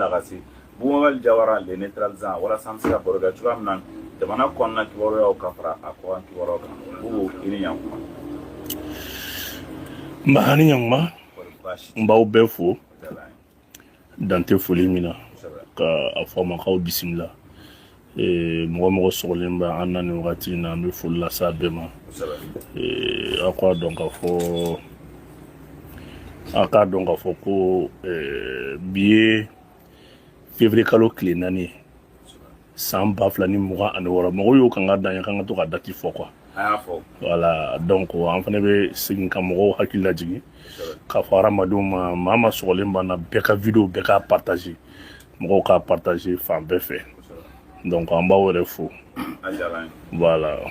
la ka se Bubakari Jawara le neutralisant, walasa an bɛ se ka baro kɛ cogoya min na jamana kɔnɔna kibaruyaw ka fara a kɔkan kibaruyaw kan. Bubu, i ni ɲankuma. Nba, ni ɲankuma. Kɔri baasi N b'aw bɛɛ fo tɛ la ye? Dan tɛ foli min na. Kosɛbɛ. Ka a fɔ aw ma k'aw bisimila. Mɔgɔ mɔgɔ sɔgɔlen bɛ an na nin wagati in na, an bɛ foli lase a bɛɛ ma. Aw k'a dɔn k'a fɔ ko bi ye février kalo tile 4 ye, san 2026. Mɔgɔw y'o kan ka dan ye k'an ka to ka date fɔ quoi. An y'a fɔ. Voilà, donc an fana bɛ segin ka mɔgɔw hakili lajigin k'a fɔ hadamadenw ma, maa ma sɔgɔlen b'an na, bɛɛ ka vidéo, bɛɛ k'a partager, mɔgɔw k'a partager fan bɛɛ fɛ. Donc an b'aw yɛrɛ fo. A diyara an ye. Voilà.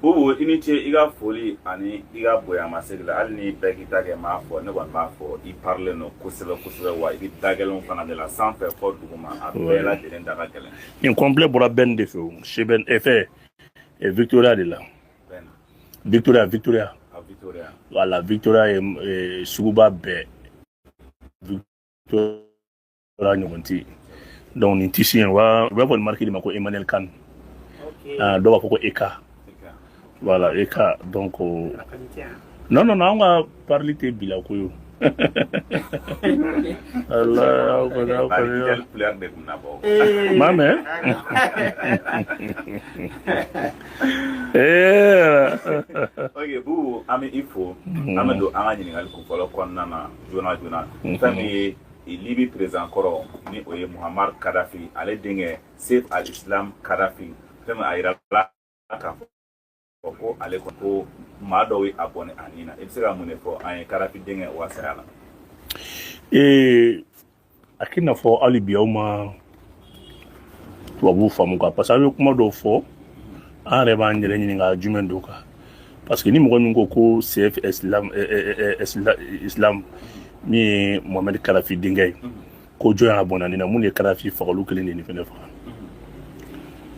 Bubu, i ni ce i ka foli ani i ka bonyamasegin la. Hali ni bɛɛ k'i ta kɛ, m'a fɔ, ne kɔni b'a fɔ, i parilen don kosɛbɛ kosɛbɛ, wa i bɛ da gɛlɛnw fana de la sanfɛ fɔ duguma, a bɛɛ lajɛlen da ka gɛlɛn. Nin complet bɔra Ben de fɛ o, chez Ben fɛ Victoria de la. Ben. Victoria, Victoria. A Victoria. Voilà, Victoria ye suguba bɛɛ, Victoria ɲɔgɔn tɛ yen. Donc nin tissu in wa, u b'a fɔ nin marque de ma ko Emmanuel Khan. Ah, dɔw b'a fɔ ko Eka. Voilà, Eka. Donc La qualité, hein. Non, non, non, an ka parili tɛ bila ko ye o. Allah, aw kɔni, aw Bari kɔni. Quelle couleur de kun na bɔ? Ma mɛn. Ok Bubu, an bɛ i fo, an bɛ don an ka ɲininkali kun fɔlɔ kɔnɔna na joona joona. Fɛn min ye Libi président kɔrɔ, ni o ye Muhammad Kadafi, ale denkɛ Seif al-Islam Kadafi, fɛn min a yirala k'a fɔ ko ale ko maa dɔw ye a bɔnɛ a nin na, i bɛ se ka mun de fɔ an ye Kadafi denkɛ o ka saya la? A k'i n'a fɔ hali bi aw ma tubabuw faamu quoi, parce que aw bɛ kuma dɔw fɔ, an yɛrɛ b'an yɛrɛ ɲininka jumɛn don quoi. Parce que ni mɔgɔ min ko ko Seif Islam Islam min ye Mohamed Kadafi denkɛ ye, ko jɔn y'a bɔnna nin na, mun ye Kadafi faga, olu kelen de ye nin fɛnɛ faga.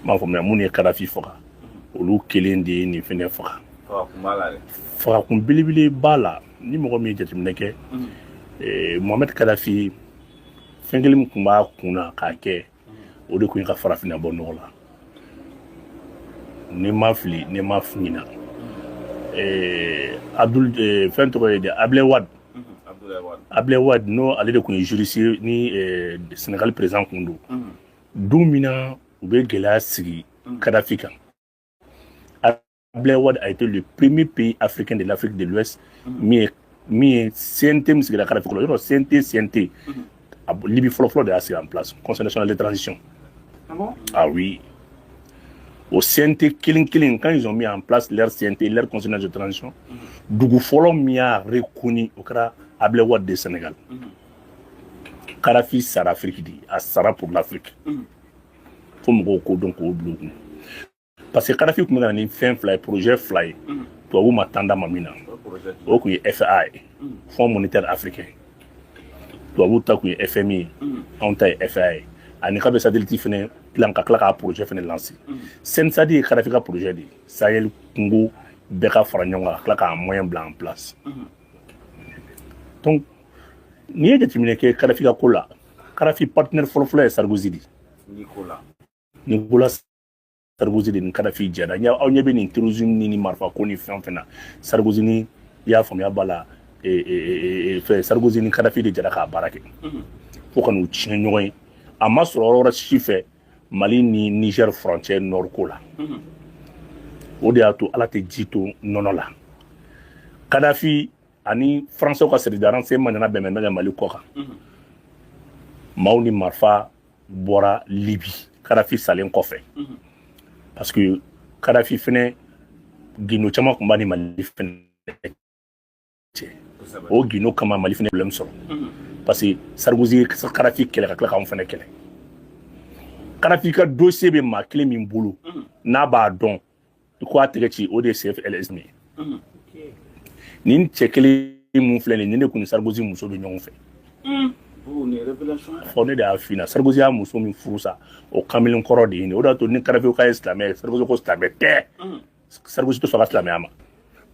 N b'a faamuya, mun ye Kadafi faga, olu kelen de ye nin fɛnɛ faga. Faga kun b'a la dɛ. Fagakun belebele b'a la. Ni mɔgɔ min ye jateminɛ kɛ, Mohamed Kadafi, fɛn kelen min tun b'a kun na k'a kɛ, o de tun ye ka farafinna bɔ nɔgɔ la. Ni ma fili, ni ma ɲina, Abdul fɛn tɔgɔ ye di, Ablaye Wade. Abdoulaye Wade. Ablaye Wade, n'o ale de tun ye juriste ye ni Sénégal président kun don, don min na u bɛ gɛlɛya sigi Kadhafi kan, Ablaye Wade a été le premier pays africain de l'Afrique de l'Ouest min ye CNT min sigira Kadhafi kɔrɔ. Yɔrɔ CNT, CNT a Libi fɔlɔ-fɔlɔ de y'a sigi en place, Conseil national de transition. Ah bon? Ah oui. Au CNT kelen kelen, quand ils ont mis en place leur CNT, leur conseil national de transition, dugu fɔlɔ min y'a reconnu, o kɛra Ablaye Wade de Sénégal. Kadhafi sara Afrique de, a sara pour l'Afrique. Fo mɔgɔw k'o dɔn, k'o bila u kun. Parce que Kadhafi tun bɛ ka na ni fɛn fila ye, projet fila ye, tubabuw ma tan d'a ma min na. O projet? O tun ye FA ye, Fonds monétaire africain. Tubabuw ta tun ye FMI ye, anw ta ye FA ye. Ani k'a bɛ satellite fɛnɛ dilan ka tila k'a projet fɛnɛ lancer. CNSAD ye Kadhafi ka projet de ye, Sahel kungo bɛɛ ka fara ɲɔgɔn kan ka tila k'a moyen bila en place. Donc n'i ye jateminɛ kɛ Kadhafi ka ko la, Kadhafi partenaire fɔlɔfɔlɔ ye Sarkozy de ye. Nicolas. Nicolas Sarkozy de ni Kadhafi jɛra. Aw ɲɛ bɛ nin terrorisme ni marifa ko ni fɛn fɛn na, Sarkozy ni, i y'a faamuya b'a la, fɛn Sarkozy ni Kadhafi de jɛra k'a baara kɛ fo ka n'u tiɲɛ ɲɔgɔn ye. A ma sɔrɔ yɔrɔ wɛrɛ si fɛ, Mali ni Niger frontière nord ko la. O de y'a to Ala tɛ ji to nɔnɔ la. Kadhafi ani Français ka service de renseignement nana bɛn bɛn Mali kɔ kan, maaw ni marifa bɔra Libi Kadhafi salen kɔfɛ, parce que Kadhafi fɛnɛ gindo caman tun b'a ni Mali fɛnɛ cɛ. O gindo kama Mali fɛnɛ problème sɔrɔ, parce que Sarkozy ye Kadhafi kɛlɛ ka tila k'anw fɛnɛ kɛlɛ. Kadhafi ka dossier bɛ maa kelen min bolo, n'a b'a dɔn, i ko a tɛgɛ ci, o de ye CFLS ye. Nin cɛ kelen mun filɛ nin ye, nin de kun ni Sarkozy muso bɛ ɲɔgɔn fɛ. Bubu, nin ye révélation ye. Fɔ ne de y'a f'i ɲɛna, Sarkozy y'a muso min furu sa, o kamalen kɔrɔ de ye nin ye. O de y'a to ni Kadhafi ko k'a ye silamɛ ye, Sarkozy ko silamɛ tɛ. Sarkozy tɛ sɔn a ka silamɛya ma,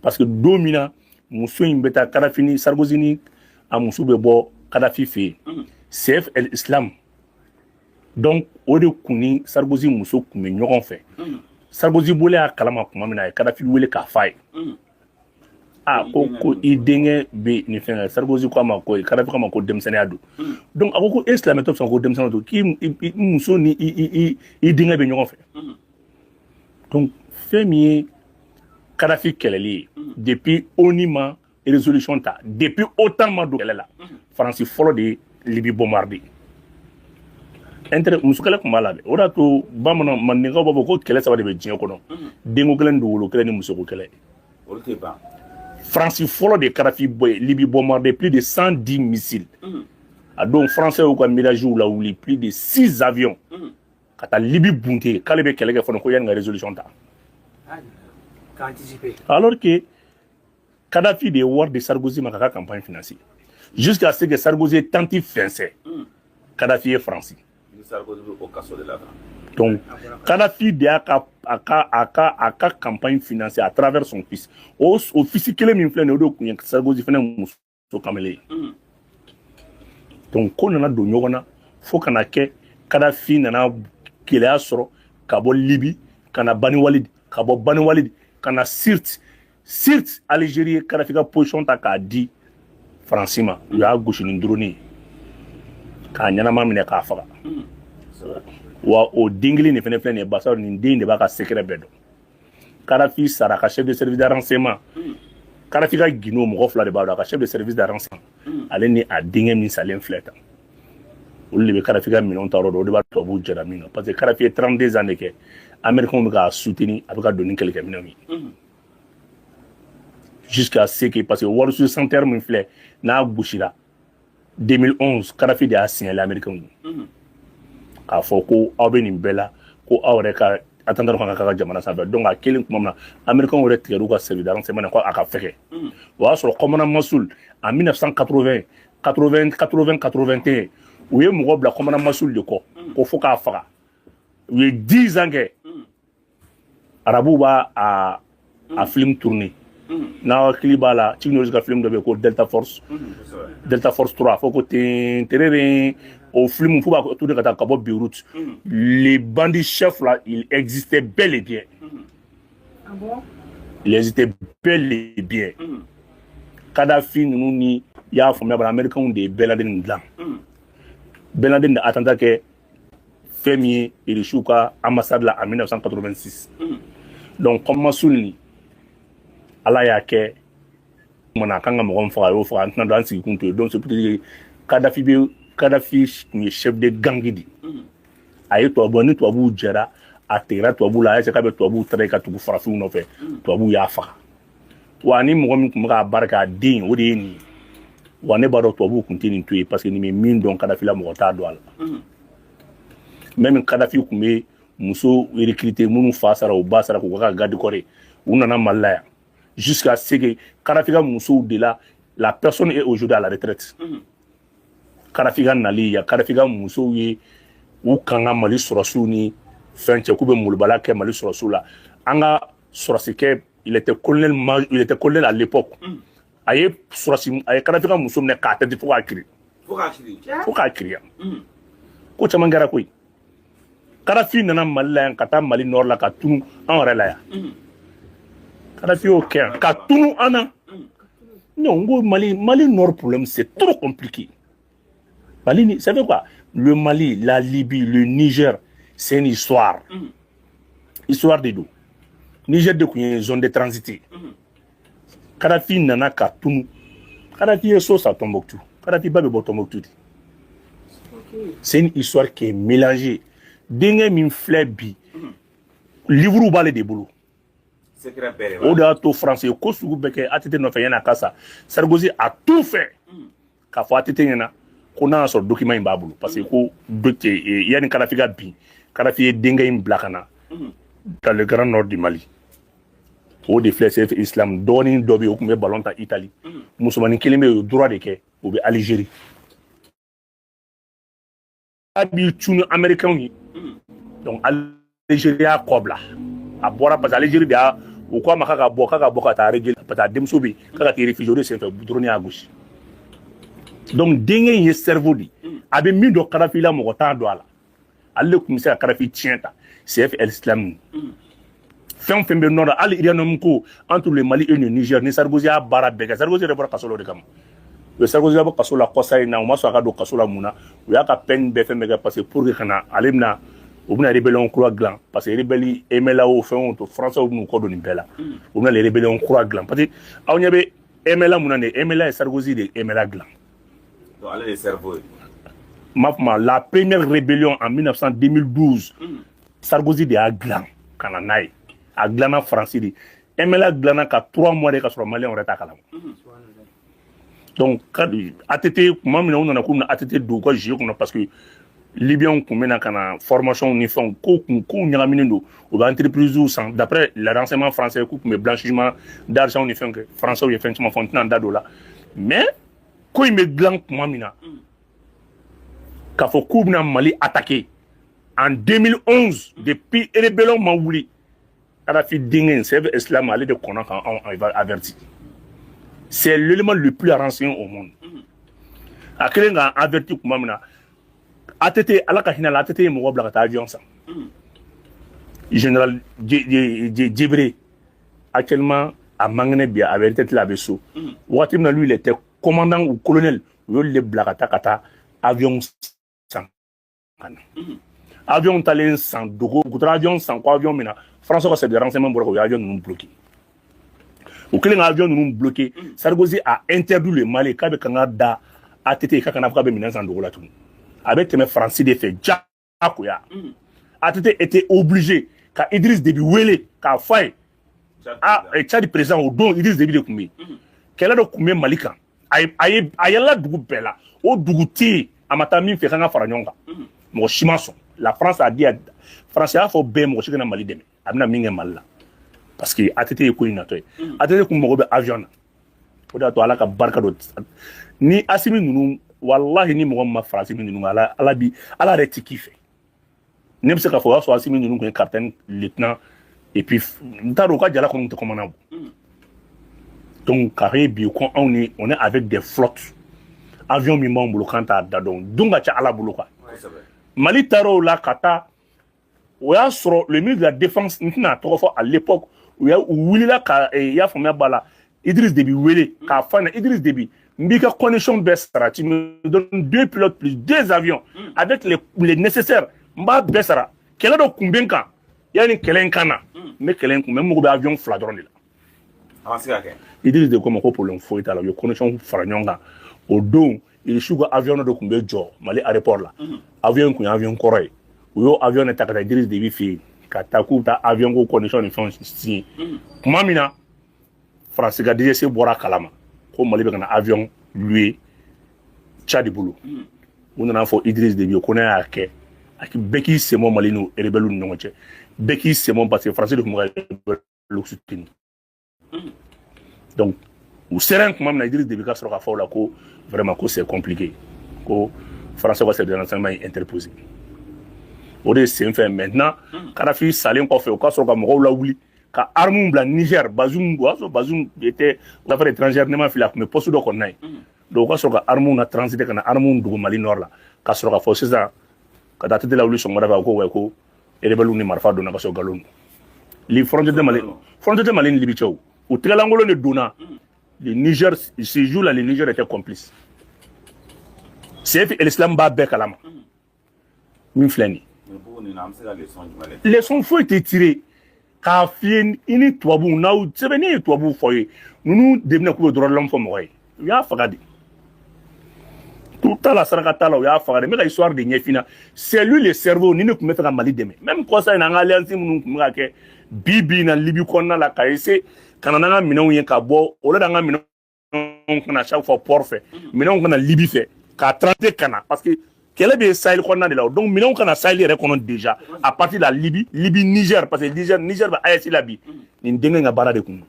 parce que don min na muso in bɛ taa, Kadhafi ni Sarkozy ni a muso bɛ bɔ Kadhafi fɛ yen, Seif El Islam. Donc o de kun ni Sarkozy muso kun bɛ ɲɔgɔn fɛ. Sarkozy bɔlen y'a kalama tuma min na, a ye Kadafi wele k'a f'a ye: a ko i denkɛ bɛ nin fɛn kɛ. Sarkozy ko a ma ko, Kadafi ko a ma ko denmisɛnninya don. Donc a ko e silamɛtɔ bɛ sɔn ko denmisɛnnin don, k'i muso ni i denkɛ bɛ ɲɔgɔn fɛ. Donc fɛn min ye Kadafi kɛlɛli ye, depuis ONU ma résolution ta, depuis OTAN ma don kɛlɛ la, Faransi fɔlɔ de ye Libi bombarder. Intérêt muso kɛlɛ tun b'a la dɛ. O de y'a to bamanan mandenkaw b'a fɔ ko kɛlɛ saba de bɛ diɲɛ kɔnɔ: denko kɛlɛ ni dugukolo kɛlɛ ni musoko kɛlɛ. Olu tɛ ban. Faransi fɔlɔ de Kadafi bɔ Libi bombarder, plus de 110 missiles. A don Français y'u ka Mirage lawuli, plus de 6 avions ka taa Libi bunte, k'ale bɛ kɛlɛ kɛ fana ko yanni ka résolution ta. K'a anticiper. Alors que Kadhafi de ye wari di Sarkozy ma k'a ka campagne financer, jusqu'à ce que Sarkozy ye tanti fɛnsɛ Kadhafi ye Faransi. Ni Sarkozy bɛ o kaso de la kan. Donc Kadhafi de y'a ka a ka a ka a ka campagne financer à travers son fils. O fils kelen min filɛ nin ye, o de tun ye Sarkozy fana muso kamalen ye. Donc ko nana don ɲɔgɔn na fo ka na kɛ Kadhafi nana gɛlɛya sɔrɔ ka bɔ Libi ka na Bani Walid, ka bɔ Bani Walid ka na Sirte. Sirte, Algérie ye Kadhafi ka position ta k'a di Faransi ma. U y'a gosi ni drone ye k'a ɲɛnama minɛ k'a faga. Wa o den kelen de fɛnɛ filɛ nin ye, basa nin den de b'a ka secret bɛɛ dɔn. Kadhafi sara, ka chef de service de renseignement, Kadhafi ka gindo mɔgɔ fila de b'a dɔn: a ka chef de service de renseignement, ale ni a denkɛ min salen filɛ tan. Olu de bɛ Kadhafi ka minɛnw ta yɔrɔ dɔn, o de b'a tubabuw jɛra min na, parce que Kadhafi ye 32 ans de kɛ, Américains bɛ k'a soutenir, a bɛ ka don ni kɛlɛkɛminɛnw ye, jusqu'à ce que, parce que World Center min filɛ n'a gosira 2011, Kadhafi de y'a signalé Américains ye k'a fɔ ko aw bɛ nin bɛɛ la, ko aw yɛrɛ ka attentat kan ka k'a ka jamana sanfɛ. Donc a kelen tuma min na, Américains yɛrɛ tigɛr'u ka service de renseignement na ko a ka fɛgɛ. O y'a sɔrɔ commandant Massoud en 1980, 80, 80, 81, u ye mɔgɔ bila commandant Massoud de kɔ ko fo k'a faga. U ye 10 ans kɛ, arabuw b'a a film tourner. N'aw hakili b'a la, Chuck Norris ka film dɔ bɛ yen ko Delta Force, Delta Force 3, fo ko ten tereren, o film fo b'a tourner ka taa ka bɔ Beyrouth. Les bandits chefs là, il existait bel et bien. Ah bon? Il existait bel et bien. Kadhafi ninnu ni i y'a faamuya bala, Américains de ye Ben Laden dilan. Ben Laden de attentat kɛ fɛn min ye Irisiw ka ambassade la en 1986. Donc comme Massoud ni Ala y'a kɛ mana a kan ka mɔgɔ min faga, a y'o faga, an tɛna don an sigi kun to yen. Donc c'est pour te dire que Kadhafi bɛ, Kadhafi tun ye chef de gang de. A ye tubabu ni tubabuw jɛra, a tigɛra tubabuw la, a y'a k'a bɛ tubabuw tɛrɛ ka tugu farafinw nɔfɛ, tubabuw y'a faga. Wa ni mɔgɔ min tun bɛ k'a baara kɛ, a den o de ye nin ye. Wa ne b'a dɔn tubabuw tun tɛ nin to yen, parce que nin bɛ min dɔn Kadhafi la, mɔgɔ t'a dɔn a la. Même Kadhafi tun bɛ muso recruter minnu fa sara, u ba sara, k'u ka garde corps ye, u nana Mali la yan, jusqu'à ce que Kadhafi ka musow de la, la personne est aujourd'hui à la retraite. Kadhafi ka nali yan, Kadhafi ka musow ye u kan ka Mali sɔrɔsiw ni fɛn cɛ k'u bɛ molobala kɛ Mali sɔrɔsiw la. An ka sɔrɔsikɛ, il était colonel, il était colonel à l'époque, a ye sɔrɔsi, a ye Kadhafi ka muso minɛ k'a tɛti fo k'a kiri. Fo k'a kiri. Fo k'a kiri yan. Ko caman kɛra koyi. Kadhafi nana Mali la yan ka taa Mali nord la ka tunu an yɛrɛ la yan. Kadhafi y'o kɛ yan ka tunu an na. Non, n ko Mali nord problème, c'est trop compliqué. Mali ni, savez quoi, le Mali, la Libye, le Niger, c'est une histoire, histoire de don. Niger de tun ye zone de transit ye. Kadhafi nana ka tunu. Kadhafi ye so sa Tombouctou. Kadhafi ba bɛ bɔ Tombouctou de. C'est une histoire qui est mélangée. Denkɛ min filɛ bi, livre b'ale de bolo. Secret bɛɛ de. O de y'a to France ye ko sugu bɛɛ kɛ ATT nɔfɛ yan'a ka sa. Sarkozy a tout fait k'a fɔ ATT ɲɛna ko n'a y'a sɔrɔ document in b'a bolo, parce que ko yanni Kadhafi ka bin, Kadhafi ye denkɛ in bila ka na dans le grand nord du Mali. O de filɛ, Seif Islam dɔgɔnin dɔ bɛ yen, o tun bɛ ballon ta Italie. Musomanin kelen bɛ yen, o ye droit de kɛ, o bɛ Algérie. A b'i cunu Américains ye. Donc Algérie y'a kɔ bila, a bɔra, parce que Algérie de y'a u ko a ma k'a ka bɔ ka taa régler, parce que a denmuso bɛ yen, k'a ka taa réfugié. O de senfɛ drone y'a gosi. Donc denkɛ in ye cerveau de, a bɛ min dɔn Kadhafi la, mɔgɔ t'a dɔn a la. Ale de tun bɛ se ka Kadafi tiɲɛ ta, Saif El Islam. Fɛn o fɛn bɛ nord, hali uranium ko entre le Mali et le Niger ni Sarkozy y'a baara bɛɛ kɛ. Sarkozy yɛrɛ bɔra kaso la o de kama. U ye Sarkozy bɔ kaso la kɔsa in na, u ma sɔn a ka don kaso la. Mun na? U y'a ka peine bɛɛ, fɛn bɛɛ kɛ, parce que pour que ka na ale bɛna, u bɛna rébellion kura dilan, parce que rebelle MLA o fɛn o to, Français bɛn'u kɔ don nin bɛɛ la. U bɛna rébellion kura dilan, parce que aw ɲɛ bɛ MLA mun na nin? MLA ye Sarkozy de ye MLA dilan. Donc ale de ye cerveau ye. M'a fɔ la première rébellion en 1900 2012, Sarkozy de y'a dilan ka na n'a ye. A dilanna Faransi de. MLA dilanna ka 3 mois de ka sɔrɔ Maliyɛnw yɛrɛ t'a kalama. Donc ATT tuma min na, u nana k'u bɛna ATT don u ka jeu kɔnɔ, parce que Libyens tun bɛna ka na formation ni fɛnw ko kun, kow ɲagaminen don. U bɛ entreprise san, d'après les renseignements français, k'u tun bɛ blanchiment d'argent ni fɛn kɛ. Français ye fɛn caman fɔ, n tɛna n da don o la. Mais ko in bɛ dilan tuma min na k'a fɔ k'u bɛna Mali attaquer en 2011, depuis rébellion ma wuli, Kadhafi denkɛ in, Saif Islam, ale de kɔnna kan anw averti. C'est l'élément le plus renseigné au monde. A kɛlen k'an averti tuma min na, ATT, Ala ka hinɛ la, ATT ye mɔgɔ bila ka taa avion san. Général Djebré, actuellement a man kɛnɛ bi, a bɛ retraite la, a bɛ so. Waati min na lui, il était commandant ou colonel, u y'olu de bila ka taa avion san ka na. Avion talen san dogo, u taara avion san ko avion min na, Français ka service de renseignement bɔra, u ye avion ninnu bloqué. U kɛlen ka avion ninnu bloqué, Sarkozy a interdit le Mali k'a bɛ kan ka da ATT k'a kana fɔ k'a bɛ minɛn san dogo la tugun, a bɛ tɛmɛ Faransi de fɛ diyagoya. ATT était obligé ka Idriss Déby wele k'a fɔ a ye, ah, Tchad président, o don Idriss Déby de tun bɛ yen. Kɛlɛ dɔ tun bɛ Mali kan, a ye a yɛlɛla dugu bɛɛ la, o dugu tɛ yen a ma taa min fɛ k'an ka fara ɲɔgɔn kan, mɔgɔ si ma sɔn. La France a dit, France y'a fɔ bɛɛ, mɔgɔ si kana Mali dɛmɛ, a bɛna min kɛ Mali la, parce que ATT ye ko in natɔ ye. ATT kun mago bɛ avion na. O de y'a to Ala ka barika don ni Asimi ninnu. Walahi, ni mɔgɔ min ma fara Asimi ninnu kan, Ala, Ala bi Ala yɛrɛ ti k'i fɛ. Ne bɛ se k'a fɔ o y'a sɔrɔ Asimi ninnu kun ye capitaine, lieutenant, et puis n t'a dɔn u ka jala kɔni tɛ commandant bɔ. Donc k'a ye bi ko anw ni on est avec des flottes, avion min b'anw bolo k'an t'a da dɔn, don ka ca Ala bolo quoi. Mali taara o la ka taa, o y'a sɔrɔ le ministre de la Défense, n tɛna a tɔgɔ fɔ, à l'époque u y'a u wulila ka, i y'a faamuya b'a la, Idriss Déby wele k'a fɔ a ɲɛna: Idriss Déby, n b'i ka condition bɛɛ sara, tu me donnes deux pilotes plus deux avions avec les nécessaires, n b'a bɛɛ sara. Kɛlɛ dɔ kun bɛ n kan, yanni kɛlɛ in ka na, n bɛ kɛlɛ in kun bɛ, n mago bɛ avion fila dɔrɔn de la. A ma se ka kɛ. Idriss de ko ma ko problème foyi t'a la. U ye condition fara ɲɔgɔn kan. O don Irisiw ka avion dɔ tun bɛ jɔ Mali aéroport la. Avion in kun ye avion kɔrɔ ye. U y'o avion de ta ka taa Idriss Déby fɛ yen, ka taa k'u bɛ taa avion ko condition ni fɛnw signer. Tuma min na Faransi ka DGC bɔra a kalama ko Mali bɛ ka na avion louer Tchad bolo, u nana fɔ Idriss Déby ye ko ne y'a kɛ, a bɛɛ k'i sen bɔ Mali n'o rebelle ni ɲɔgɔn cɛ, bɛɛ k'i sen bɔ, parce que Faransi de tun bɛ ka rebelle soutenir. Donc u sera yen tuma min na, Idriss Déby ka sɔrɔ ka fɔ o la ko vraiment ko c'est compliqué, ko Français ka service de renseignement ye interposé. O de sen fɛ maintenant, Kadhafi salen kɔfɛ, u ka sɔrɔ ka mɔgɔw lawuli ka armes bila Niger. Bazoum, o y'a sɔrɔ Bazoum était l'affaire étrangère, ne ma fili, a tun bɛ poste dɔ kɔnɔna ye. Donc u ka sɔrɔ ka armes na transiter ka na armes dogo Mali nord la, ka sɔrɔ ka fɔ sisan ka taa ATT lawuli sɔgɔmada fɛ ko ouais, ko rebelle ni marifa donna, ka sɔrɔ nkalon don. Li frontière tɛ Mali, frontière tɛ Mali ni Libi cɛ. O u tɛgɛlankolon de donna le Niger. Ce jour là, le Niger était complice. Saif El Islam b'a bɛɛ kalama min filɛ nin. Leçon foyi tɛ tiré k'a f'i ye. I ni tubabuw n'aw sɛbɛn, ne ye tubabuw fɔ ye, ninnu de bɛna k'u bɛ droit de l'homme fɔ mɔgɔ ye. U y'a faga de, tout t'a la, saraka t'a la, u y'a faga de. N bɛ ka histoire de ɲɛf'i ɲɛna. C'est lui le cerveau. Ni ne tun bɛ fɛ ka Mali dɛmɛ, même kɔsa in na, an ka alliance minnu tun bɛ ka kɛ bi bi in na Libi kɔnɔna la, ka essayer ka na n'an ka minɛnw ye ka bɔ o la, an ka minɛnw kana chaque fois port fɛ, minɛnw kana Libi fɛ ka transit ka na, parce que kɛlɛ bɛ Sahel kɔnɔna de la. Donc minɛnw kana Sahel yɛrɛ kɔnɔ déjà à partir de la Libye, Libye Niger, parce que Niger bɛ AES la bi. Nin denkɛ in ka baara de kun don.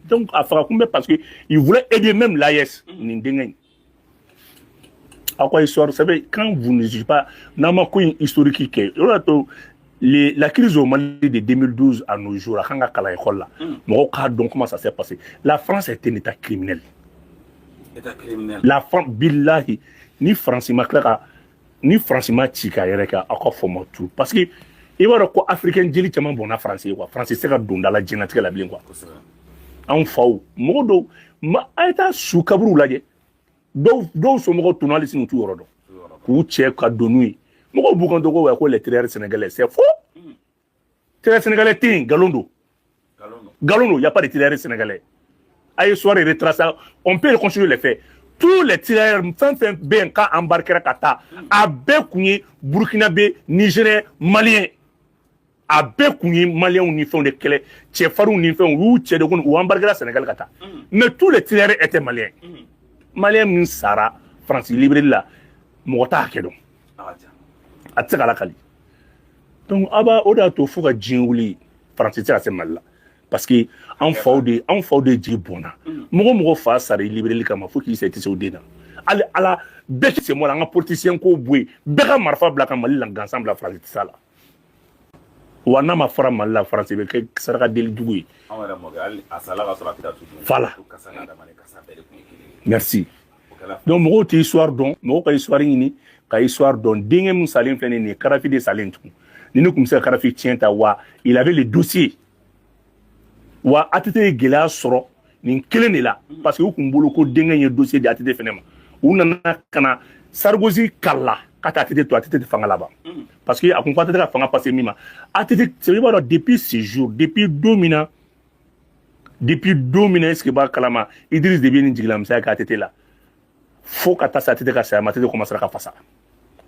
Donc a faga kun bɛ parce que il voulait aider même l'AES. Nin denkɛ in, aw ka histoire, vous savez, quand vous ne jugez pas, n'aw ma ko in historique kɛ, o de y'a to la crise au Mali de 2012 à nos jours, a kan ka kalan école la, mɔgɔw k'a dɔn comment ça s'est passé. La France est un état criminel. État criminel. La France, billahi, ni France ma tila ka Ni Faransi ma ci k'a yɛrɛ kɛ, aw ka fɔ ma tu, parce que i b'a dɔn ko africain jeli caman bɔnna Faransi ye quoi. Faransi tɛ se ka don da la diɲɛlatigɛ la bilen quoi. Anw faw, mɔgɔ dɔw ma, a ye taa su kaburuw lajɛ, dɔw dɔw somɔgɔw tunun, hali sini u t'u yɔrɔ dɔn, k'u cɛ ka don n'u ye. Mɔgɔw b'u kan to ko les tirailleurs sénégalais, c'est faux. Tirailleurs sénégalais tɛ yen, nkalon don, nkalon don. Y a pas de tirailleurs sénégalais. A ye soir retracé, on peut reconstruire les faits. Tous les tirailleurs, fɛn fɛn bɛ yen k'a embarquera ka taa, a bɛɛ kun ye burkinabé, nigérien, malien. A bɛɛ kun ye maliyɛnw ni fɛnw de kɛlɛ, cɛfarinw ni fɛnw. U y'u cɛ de ko u embarquera Sénégal ka taa, mais tous les tirailleurs étaient maliens. Malien min sara Faransi libéré la, mɔgɔ t'a hakɛ dɔn, a tɛ se ka lakali. Donc a b'a o de y'a to fo ka diɲɛ wuli, Faransi tɛ se ka se Mali la, parce que anw faw de ji bɔnna. Mɔgɔ mɔgɔ fa sara i libéreli kama, fo k'i sa, i tɛ se o den na. Hali ala bɛɛ k'i sen bɔ a la, an ka politicien ko bɔ yen, bɛɛ ka marifa bila ka Mali la gansan bila. Faransi tɛ s'a la wa. N'a ma fara Mali la, Faransi bɛ kɛ saraka deli jugu ye. Voilà, merci. Donc mɔgɔw tɛ histoire dɔn, mɔgɔw ka histoire ɲini ka histoire dɔn. Denkɛ min salen filɛ nin ye, Kadafi de salen tugun. Ni ne tun bɛ se ka Kadafi tiɲɛ ta wa, il avait le dossier wa. ATT ye gɛlɛya sɔrɔ nin kelen de la, parce que u kun bolo ko denkɛ ye dossier di ATT fɛnɛ ma. U nana ka na Sarkozy kala ka taa ATT to ATT tɛ fanga laban, parce que a kun ko ATT ka fanga passer min ma. ATT, i b'a dɔn, depuis ce jour, depuis don min na, depuis don min na, est ce que b'a kalama, Idriss Déby ni jigilamisɛnya kɛ ATT la fo ka taa se ATT ka saya ma. ATT commencera ka fasa,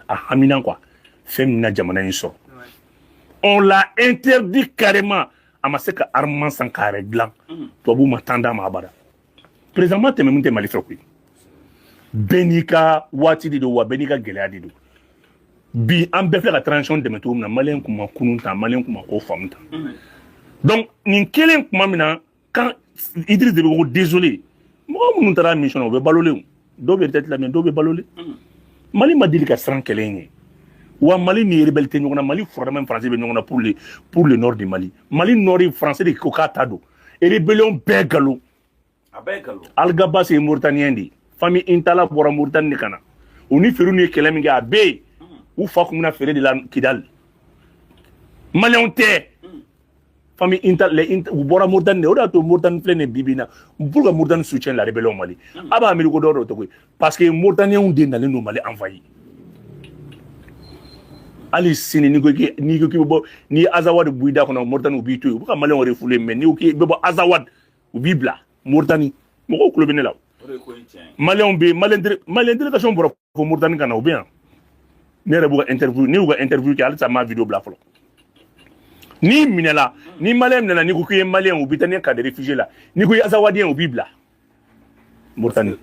a hamina quoi, fɛn min na jamana in sɔrɔ. On l'a interdit carrément, a ma se ka armement san k'a yɛrɛ dilan. Tubabuw ma tan d'a ma abada. Président ma tɛmɛ min tɛ Mali fɛ koyi. Bɛɛ n'i ka waati de don wa, bɛɛ n'i ka gɛlɛya de don. Bi an bɛɛ filɛ ka transition dɛmɛ cogo min na, maliyɛn kun ma kunun tan, maliyɛn kun ma ko faamu tan. Donc nin kelen kuma min na, quand Idriss Déby ko désolé, mɔgɔ minnu taara mission na, u bɛ balolen o, dɔw bɛ retraite la, mais dɔw bɛ balolen. Mali ma deli ka siran kɛlɛ in ɲɛ wa. Mali ni rebelle tɛ ɲɔgɔn na. Mali furadama, Faransi bɛ ɲɔgɔn na pour le nord du Mali. Mali nord, Faransi de ko k'a ta don. Rébellion bɛɛ nkalon. Alghabass ye Mauritanien de ye, famille Intalla bɔra Mauritanie de ka na. U ni Feere ye kɛlɛ min kɛ, a bɛɛ yen, u fa kun bɛna feere de la Kidali. Maliyɛnw tɛ, famille Intalla, les u bɔra Mauritanie de. O de y'a to Mauritanie filɛ nin ye bi bi in na. Pour que Mauritanie soutient la rébellion au Mali, a b'a miiri ko dɔw dɔw tɛ koyi, parce que Mauritaniens de nalen don Mali envahi. Hali sini, n'i ko k'i bɛ bɔ, n'i ye Azawad bɔ i da kɔnɔ Mauritanie, u b'i to yen. U bɛ ka maliyɛnw refoulé, mais n'i ko k'i bɛ bɔ Azawad, u b'i bila Mauritanie. Mɔgɔw tulo bɛ ne la. Maliyɛnw bɛ yen, maliyɛn délégation bɔra fo Mauritanie ka na, u bɛ yan. Ne yɛrɛ b'u ka interview, ne y'u ka interview kɛ, halisa n m'a vidéo bila fɔlɔ. N'i minɛla, ni maliyɛn minɛna, n'i ko k'i ye maliyɛn, u bɛ taa n'i ye camp de réfugié la. N'i ko i ye azawadien, u b'i bila Mauritanie.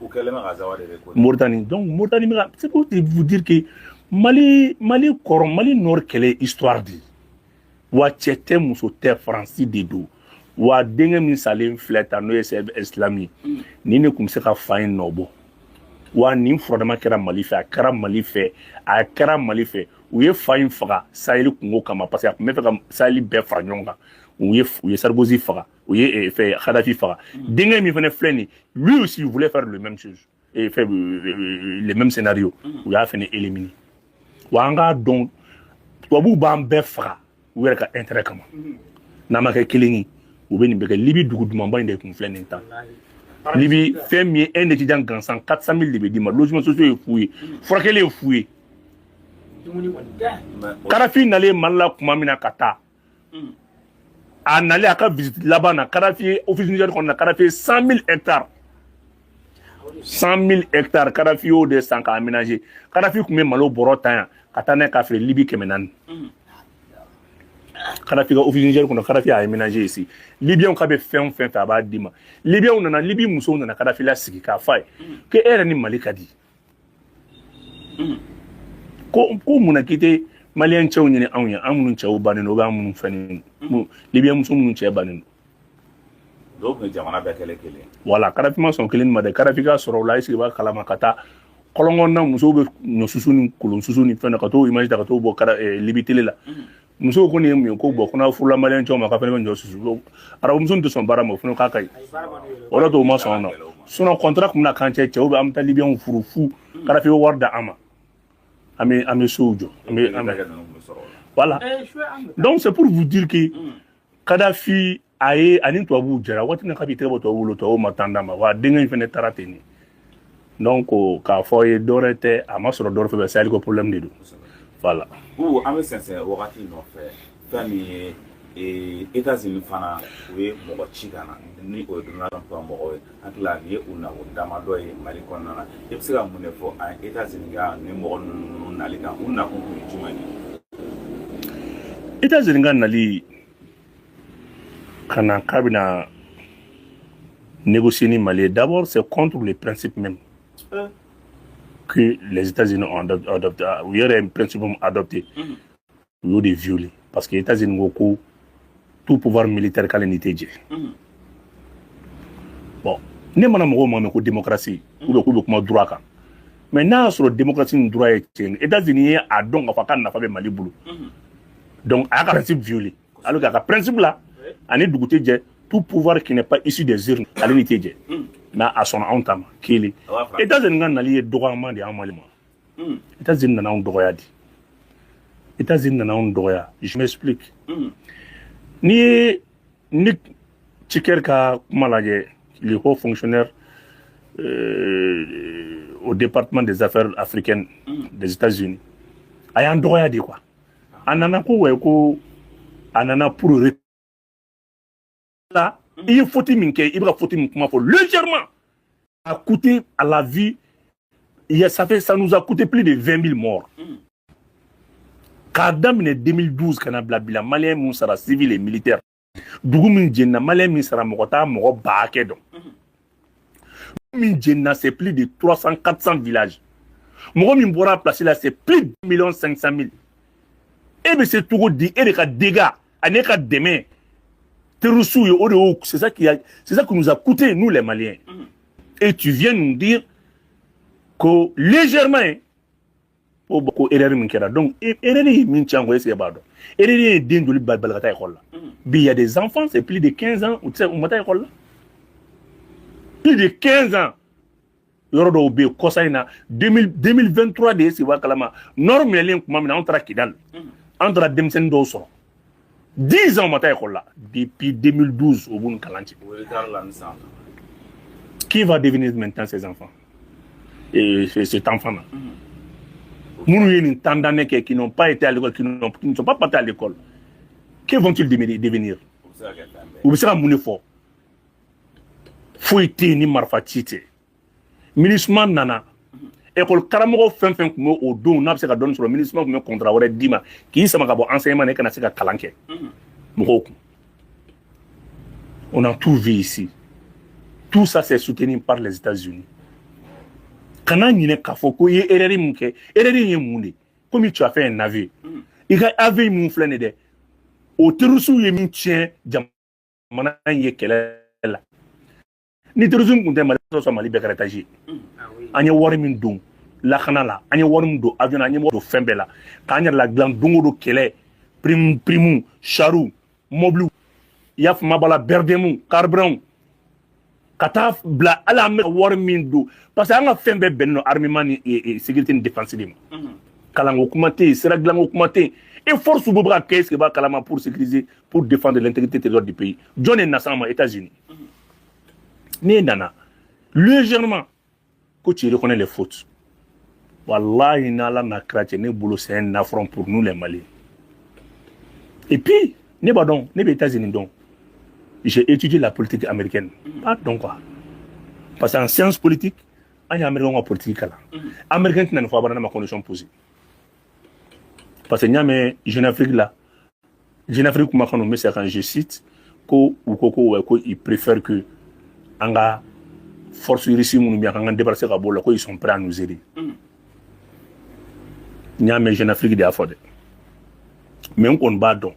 Mauritanie, donc Mauritanie bɛ ka, c'est pour vous dire que Mali kɔrɔ, Mali nord kɛlɛ, histoire de wa. Cɛ tɛ, muso tɛ, Faransi de don wa. Denkɛ min salen filɛ tan, n'o ye Saif Islam ye, nin de tun bɛ se ka fa in nɔ bɔ wa. Nin furadama kɛra Mali fɛ, a kɛra Mali fɛ, a kɛra Mali fɛ. U ye fa in faga Sahel kungo kama, parce que a tun bɛ fɛ ka Sahel bɛɛ fara ɲɔgɔn kan. U ye Sarkozy faga, u ye fɛ Kadhafi faga. Denkɛ min fana filɛ nin, lui aussi, il voulait faire le même chose et faire le même scénario. U y'a fana éliminer wa. An k'a dɔn, tubabuw b'an bɛɛ faga u yɛrɛ ka intérêt kama. N'an ma kɛ kelen ye, u bɛ nin bɛɛ kɛ. Libi dugu dumanba in de kun filɛ nin tan. Libi, fɛn min ye, un étudiant gansan, 400 000 de bɛ d'i ma. Logement sociaux ye fu ye, furakɛli ye fu ye. Kadafi nalen Mali la tuma min na ka taa, a nalen a ka visite laban na, Kadafi ye office Niger kɔnɔ na, Kadafi ye 100 000 hectares, 100 000 hectares, Kadafi y'o de san k'a aménager. Kadafi tun bɛ malo bɔrɔ ta yan ka taa n'a ye k'a feere Libi 400. Kadafi ka office Niger kɔnɔ, Kadafi y'a aménagé ici. Libyens k'a bɛ fɛn o fɛn fɛ, a b'a d'i ma. Libyens nana, Libi musow nana Kadafi lasigi k'a f'a ye ko e yɛrɛ ni Mali ka di ko munna k'i tɛ maliyɛn cɛw ɲini anw ye, an minnu cɛw bannen don, an minnu fɛnnen don, Libyen muso minnu cɛ bannen don. Dɔw tun ye jamana bɛɛ kɛlɛ kelen. Voilà, Kadafi ma sɔn kelen ma dɛ. Kadafi ka sɔrɔ o la, est ce que i b'a kalama, ka taa kɔlɔnkɔnɔna musow bɛ ɲɔ susu ni kolon susu ni fɛn na, ka t'o image ta ka t'o bɔ kara Libi télé la. Musow ko nin ye mun ye? Ko bɔn, ko n'a furula maliyɛn cɛw ma, k'a fana bɛ ɲɔ susu. Arabu muso tɛ sɔn baara ma, o fana k'a ka ɲi. O de to u ma sɔn o ma. Sinon contrat tun bɛna k'an cɛ, cɛw bɛ an bɛ taa Libiyɛnw furu fu. Kadafi bɛ wari da an ma. An bɛ sow jɔ, an bɛ voilà. Donc c'est pour vous dire que Kadhafi a ye ani tubabuw jɛra waati min na, k'a b'i tɛgɛ bɔ tubabuw bolo, tubabuw ma tan d'a ma. Wa denkɛ in fɛnɛ taara ten de. Donc k'a fɔ ye, dɔwɛrɛ tɛ, a ma sɔrɔ dɔwɛrɛ fɛ, Sahel ko problème de don, voilà. Bubu, an bɛ sɛnsɛn wagati nɔfɛ. Fɛn min ye États-Unis fana, u ye mɔgɔ ci ka na ni o ye Donald Trump ka mɔgɔw ye. Hakili la nin ye u nakun damadɔ ye Mali kɔnɔna na. I bɛ se ka mun de fɔ an États-Unis ka nin mɔgɔ ninnu nali kan? U nakun kun ye jumɛn ye? États-Unis ka nali ka na k'a bɛna négocier ni Mali ye, d'abord c'est contre le principe même que les États-Unis ont adopté. U yɛrɛ ye principe min adopté, u y'o de violer, parce que États-Unis ko ko tout pouvoir militaire, k'ale ni tɛ jɛ. Bon, ne mana mɔgɔw ma mɛn ko démocratie ou bien k'u bɛ kuma droit kan, mais n'a y'a sɔrɔ démocratie ni droit ye tiɲɛ, États-Unis ye a dɔn k'a fɔ k'a nafa bɛ Mali bolo, donc a y'a ka principe violer, alors k'a ka principe la, ani dugu tɛ jɛ, tout pouvoir qui n'est pas issu des urnes, ale ni tɛ jɛ. Mais a sɔnna anw ta ma. Kelen, États-Unis ka nali ye dɔgɔyama de ye an Mali ma. États-Unis nana anw dɔgɔya de. États-Unis nana anw dɔgɔya. Je m'explique. N'i ye Nick Checker ka kuma lajɛ, le haut fonctionnaire au département des affaires africaines des États-Unis, a y'an dɔgɔya de quoi. A nana ko ouais, ko a nana pour la i ye faute min kɛ, i bɛ ka faute min kuma fɔ légèrement, a coûté à la vie, ça fait, ça nous a coûté plus de 20 000 morts. K'a daminɛ 2012 ka na bila bila, malien mun sara, civil et militaire, dugu min jenina, malien min sara, mɔgɔ t'a mɔgɔ ba hakɛ dɔn. Min jenina, c'est plus de 300 400 villages. Mɔgɔ min bɔra place la, c'est plus de 1 million 500 000. E bɛ se cogo di e de ka dégâts ani e ka dɛmɛ terroristes ye? O de y'o, c'est ça qui nous a coûté, nous les Maliens. Et tu viens nous dire que légèrement ko ko erreur min kɛra. Donc erreur ye min tiɲɛ ko, est-ce que e b'a dɔn erreur ye den joli bali ka taa école la? Bi, il y a des enfants, c'est plus de 15 ans, u tɛ se, u ma taa école la plus de 15 ans. Yɔrɔ dɔw bɛ yen, kɔsa in na, 2023 de ye sigi kalama, nord minɛlen tuma min na, anw taara Kidal, an taara denmisɛnnin dɔw sɔrɔ, 10 ans, u ma taa école la depuis 2012, o b'u ni kalan cɛ. Qui va devenir maintenant ces enfants et cet enfant là minnu ye nin temps d'année kɛ, qui n'ont pas été à l'école, qui ne sont pas partis à l'école, que vont-ils devenir? U bɛ se ka mun de fɔ? Foyi tɛ yen ni marifa ci tɛ. MINUSMA nana, école karamɔgɔ fɛn fɛn tun bɛ o don, n'a bɛ se ka dɔɔni sɔrɔ, MINUSMA tun bɛ contrat wɛrɛ d'i ma k'i sama ka bɔ enseignement na, e kana se ka kalan kɛ mɔgɔw kun. On a tout vu ici. Tout ça, c'est soutenu par les États-Unis. Kana ɲinɛ k'a fɔ ko i ye erreur min kɛ. Erreur in ye mun de? Komi tu as fait un aveu, i ka aveu mun filɛ nin dɛ, o terroristes ye min tiɲɛ jamana in ye kɛlɛ la. Ni terrorisme tun tɛ, Mali sɔrɔ, Mali bɛɛ kɛra étage ye. An ye wari min don lakana la, an ye wari min don avion na, an ye wari don fɛn bɛɛ la k'an yɛrɛ la dilan don o don, kɛlɛ prime, prime, chariw, mobiliw, i y'a faamu b'a la, BRDM, carburant, ka taa bila hali an bɛ wari min don, parce que an ka fɛn bɛɛ bɛnnen don armement ni sécurité ni défense de ma. Kalanko kuma tɛ yen, sira dilanko kuma tɛ yen. Et force bɛ ka kɛ, est-ce que b'a kalama, pour sécuriser, pour défendre l'intégrité territoriale du pays. Jɔn de na s'an ma? États-Unis. N'e nana légèrement ko tu reconnais les fautes, wallahi, n'Ala n'a kira cɛ, ne bolo, c'est un affront pour nous les Maliens. Et puis ne b'a dɔn, ne bɛ États-Unis dɔn, j'ai étudié la politique américaine, pas dɔn quoi, parce que en sciences politiques, an ye américain ka politique kalan. Américain tɛna nin fɔ abada ne ma condition posée, parce que n y'a mɛn Jeune Afrique la, Jeune Afrique kumakan don, n bɛ segin kan, je cite, ko u ko ko ouais, ko ils préfèrent que an ka force russe minnu bɛ yan, k'an ka débarrasser ka bɔ o la, ko ils sont prêts à nous aider. N y'a mɛn Jeune Afrique de y'a fɔ dɛ. Mais n kɔni b'a dɔn,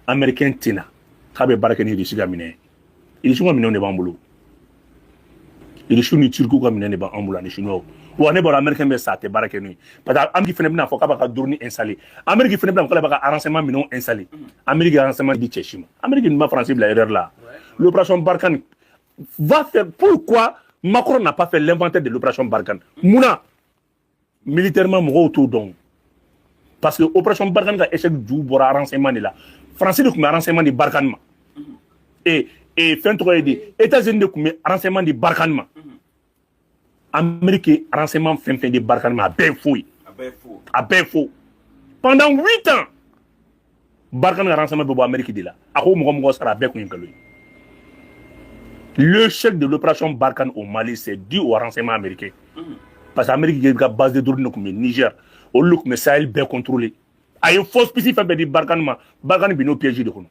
américain tɛna k'a bɛ baara kɛ ni Russie ka minɛn ye. Russie ka minɛnw de b'an bolo, Russie ni Turkiw ka minɛn de b'an bolo ani Chinois. Wa ne b'a dɔn, américain bɛ sa, a tɛ baara kɛ n'o ye, parce que Amérique fana bɛna fɔ k'a b'a ka drone installer, Amérique fana bɛna fɔ k'ale b'a ka renseignement minɛnw installer. Amérique renseignement di cɛ si ma. Amérique nin ma Faransi bila erreur la. L'opération Barkhane va faire, pourquoi Macron n'a pas fait l'inventaire de l'opération Barkhane? Munna militairement mɔgɔw t'o dɔn? Parce que opération Barkhane ka échec ju bɔra renseignement de la. Faransi de tun bɛ renseignement di Barkhane ma et fɛn tɔgɔ ye di, États-Unis de tun bɛ renseignement di Barkhane ma. Amérique ye renseignement fɛn fɛn di Barkhane ma, a bɛɛ ye faux ye. A bɛɛ ye faux. A bɛɛ ye faux. Pendant 8 ans, Barkhane ka renseignement bɛ bɔ Amérique de la. A ko mɔgɔ mɔgɔ sara, a bɛɛ kun ye nkalon ye. L'échec de l'opération Barkhane au Mali, c'est dû au renseignement américain, parce que Amérique ka base de données de tun bɛ Niger, olu de tun bɛ Sahel bɛɛ contrôler. A ye fausse piste fɛn bɛɛ di Barkhane ma, Barkhane binn'o piège de kɔnɔ.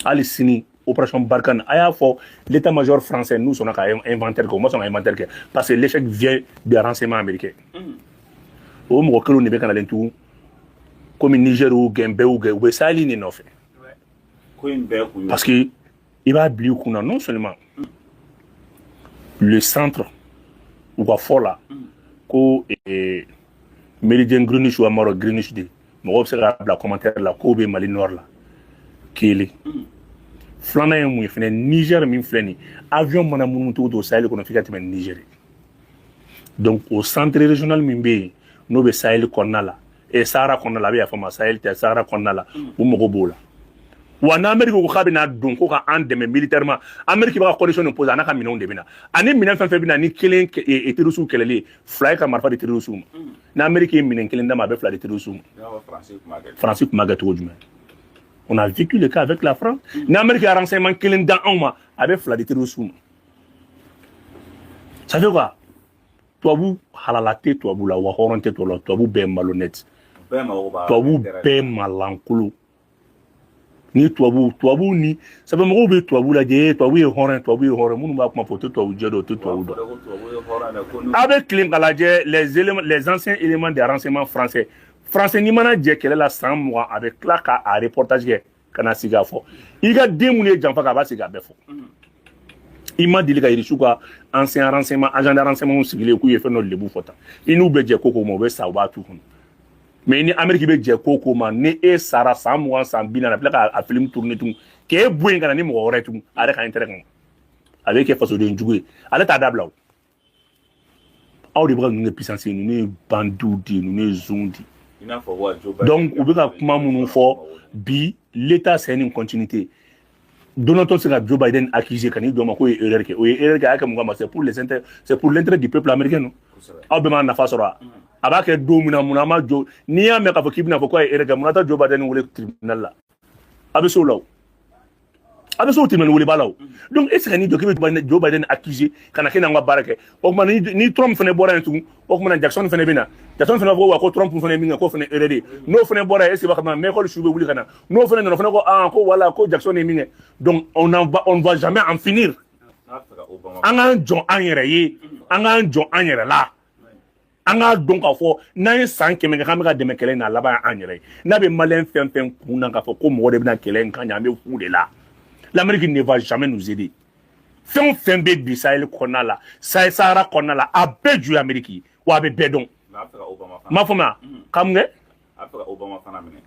Hali sini, opération Barkhane, a y'a fɔ l'état-major français n'u sɔnna ka inventaire kɛ, u ma sɔn ka inventaire kɛ, parce que l'échec vient des renseignements américains. O mɔgɔ kelenw de bɛ ka nalen tugun, komi Niger y'u gɛn, bɛɛ y'u gɛn, u bɛ Sahel de nɔfɛ. Ko in bɛɛ kun ye Parce que i b'a bila i kunna, non seulement le centre, u ka fɔ la ko méridien Greenwich wa Maroc Greenwich de, mɔgɔw bɛ se k'a bila commentaire la k'o bɛ Mali nord la. Kelen filanan ye mun ye fɛnɛ? Niger min filɛ nin, avion mana munumunu cogo o cogo Sahel kɔnɔ, f'i ka tɛmɛ Niger. Donc o centre régional min bɛ yen, n'o bɛ Sahel kɔnɔna la, Sahara kɔnɔna la, a bɛ yafa ma, Sahel tɛ, Sahara kɔnɔna la, u mago b'o la. Wa n'Amérique ko k'a bɛna don ko ka an dɛmɛ militairement, Amérique b'a ka condition de poser, a n'a ka minɛnw de bɛ na. Ani minɛn fɛn fɛn bɛ na ni kelen terroriste kɛlɛli ye, fila ye ka marifa di terroriste ma. N'Amérique ye minɛn kelen d'a ma, a bɛ fila di terroriste ma. I n'a fɔ Faransi tun b'a kɛ. Faransi tun b'a kɛ cogo jumɛn? On a vécu le cas avec la France. Ni Amérique ye renseignement kelen da anw ma, a bɛ fila di terroriste ma. Ça fait quoi? Tubabu halala tɛ tubabu la, wa hɔrɔn tɛ tubabu la. Tubabu bɛɛ ye malhonnête. Bɛɛ mago b'a Tubabu intérêt. Bɛɛ malankolon. Ni tubabu, tubabu ni sabu mɔgɔw bɛ tubabu lajɛ, tubabu ye hɔrɔn ye, tubabu ye hɔrɔn. Minnu b'a kuma fɔ, o tɛ tubabu jɛ dɔn, o tɛ tubabu dɔn. Ko tubabu ye hɔrɔn ye ko A bɛ tilen ka lajɛ les éléments, les anciens éléments des renseignements français. Français n'i mana jɛ kɛlɛ la san 20, a bɛ tila ka a reportage kɛ ka na sigi a fɔ. I ka den minnu ye janfa kɛ, a b'a sigi a bɛɛ fɔ. I ma deli ka Irisiw ka ancien renseignement, agent de renseignement sigilen k'u ye fɛn dɔ lebu fɔ tan. I n'u bɛ jɛ ko ko ma, u bɛ sa, u b'a t'u kɔnɔ. Mais ni Amérique bɛ jɛ ko ko ma, ni e sara san 20, san 40, a tila k'a film tourner tugun k'e bɔ yen ka na ni mɔgɔ wɛrɛ ye tugun, a yɛrɛ ka intérêt kama, a bɛ kɛ fasoden jugu ye, ale t'a dabila. O aw de bɛ ka ninnu kɛ puissance ye, ninnu ye bandiw de ye, ninnu ye zon de ye. I n'a fɔ wa Joe Biden. Donc u bɛ ka kuma minnu fɔ bi, l'État, c'est une continuité. Donald Trump se ka Joe Biden accuser ka n'i jɔ ma k'o ye erreur kɛ, o ye erreur kɛ, a y'a kɛ mun kama? C'est pour les intérêts, c'est pour l'intérêt du peuple américain, non? Aw bɛɛ m'a nafa sɔrɔ wa? A b'a kɛ don min na, mun na a ma jɔ? N'i y'a mɛn k'a fɔ k'i bɛna fɔ k'a ye erreur kɛ, mun na taa Joe Biden wele tribunal la? A bɛ se o la o, a bɛ se o tribunal wele ba la o. Donc e tɛ se ka n'i jɔ k'i bɛ Joe Biden accuser ka na k'e n'an ka baara kɛ. O tuma ni Trump fana bɔra yen tugun, o tuma na Jackson fana bɛ na. Jackson fana ko wa ko Trump fana ye min kɛ, k'o fana ye erreur de ye. N'o fana bɔra yen, est ce que b'a kalama Michael su bɛ wuli ka na? N'o fana nana, o fana ko ah, ko voilà, ko Jackson ye min kɛ. Donc on ne va jamais en finir. N'a fɛ ka Obama An k'an jɔ an yɛrɛ ye, an k'an jɔ an yɛrɛ la, an k'a dɔn k'a fɔ n'an ye san 100 kɛ k'an bɛ ka dɛmɛ kɛlɛ in na, a laban ye an yɛrɛ ye. N'a bɛ Malien fɛn fɛn kun na k'a fɔ ko mɔgɔ de bɛna kɛlɛ in kan ɲɛ, an bɛ fu de la. L'Amérique ne va jamais nous aider. Fɛn o fɛn bɛ bi Sahel kɔnɔna la, Sahel, Sahara kɔnɔna la, a bɛɛ ju ye Amérique ye, wa a bɛ bɛɛ dɔn. N'a fɛ ka Obama N fana m'a faamuya ka mun kɛ? A bɛ fɛ ka Obama fana minɛ.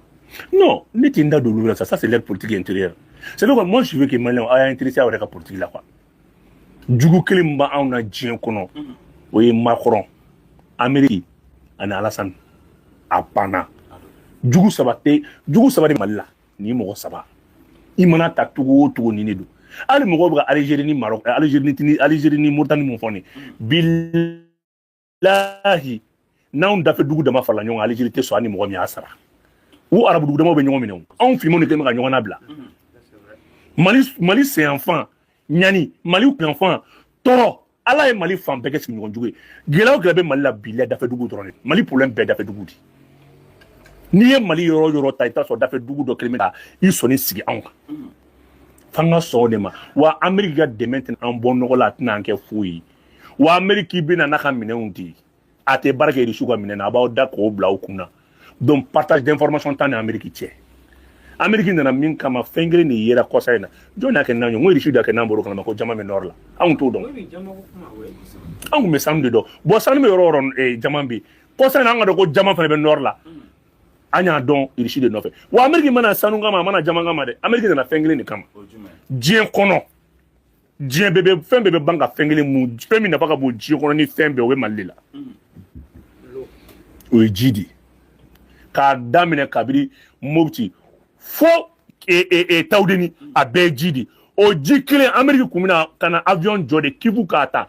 Non, ne tɛ n da don olu la. Ça, ça c'est leur politique intérieure. C'est pourquoi moi je veux que Maliens a y'a intéressé aw yɛrɛ ka politique la quoi. Jugu kelen min b'anw na diɲɛ kɔnɔ, o ye Macron, Amérique ani Alassane. A banna. Jugu saba tɛ, jugu saba de Mali la. Nin mɔgɔ saba, i mana ta cogo o cogo, nin de don. Hali mɔgɔw bɛ ka Algérie ni Maroc, Algérie ni Tunisie, Algérie ni Mauritanie mun fɔ nin, bilahi, n'anw dafɛ dugu dama farala ɲɔgɔn kan, Algérie tɛ sɔn. Hali ni mɔgɔ min y'a sara, u arabu dugu damaw bɛ ɲɔgɔn minɛ o. Anw finmanw de kɛlen bɛ ka ɲɔgɔn labila. Mali senyanfan ɲani, Mali kunyanfan tɔɔrɔ. Ala ye Mali fan bɛɛ kɛ sigiɲɔgɔn jugu ye. Gɛlɛya o gɛlɛya bɛ Mali la bi la, dafɛ dugu dɔrɔn de. Mali problème bɛɛ dafɛ dugu de. N'i ye Mali yɔrɔ o yɔrɔ ta, i t'a sɔrɔ dafɛ dugu dɔ kelen bɛ ka i sɔnni sigi anw kan. F'an ka sɔn o de ma. Wa Amérique ka dɛmɛ tɛna an bɔ nɔgɔ la, a tɛna an kɛ foyi ye. Wa Amérique bɛ na n'a ka minɛnw di, a tɛ baara kɛ Irisiw ka minɛn na. A b'aw da k'o bila aw kun na. Donc partage d'information t'an ni Amérique cɛ. Amérique nana min kama, fɛn kelen de yera kɔsa in na. Jɔn y'a kɛ n'an ye? N ko Irisiw de y'a kɛ n'an bɔr'o kalama ko jama bɛ nord la. Anw t'o dɔn. Anw kun bɛ sanu de dɔn. Bon, sanu bɛ yɔrɔ o yɔrɔ, jama bɛ yen. Kɔsa in na, an ka dɔn ko jama fana bɛ nord la, an y'a dɔn Irisi de nɔfɛ. Wa Amérique mana sanu kama, a mana jama kama dɛ, Amérique nana fɛn kelen de kama. Diɲɛ kɔnɔ, diɲɛ bɛɛ bɛ fɛn bɛɛ bɛ ban ka fɛn kelen mun, fɛn min nafa ka bon diɲɛ kɔnɔ ni fɛn bɛɛ, o bɛ Mali de la, o ye ji de ye. K'a daminɛ kabiri Mopti fo Tawudeni, a bɛɛ ye ji de. O ji kelen, Amérique kun bɛna ka na avion jɔ de Kivu k'a ta.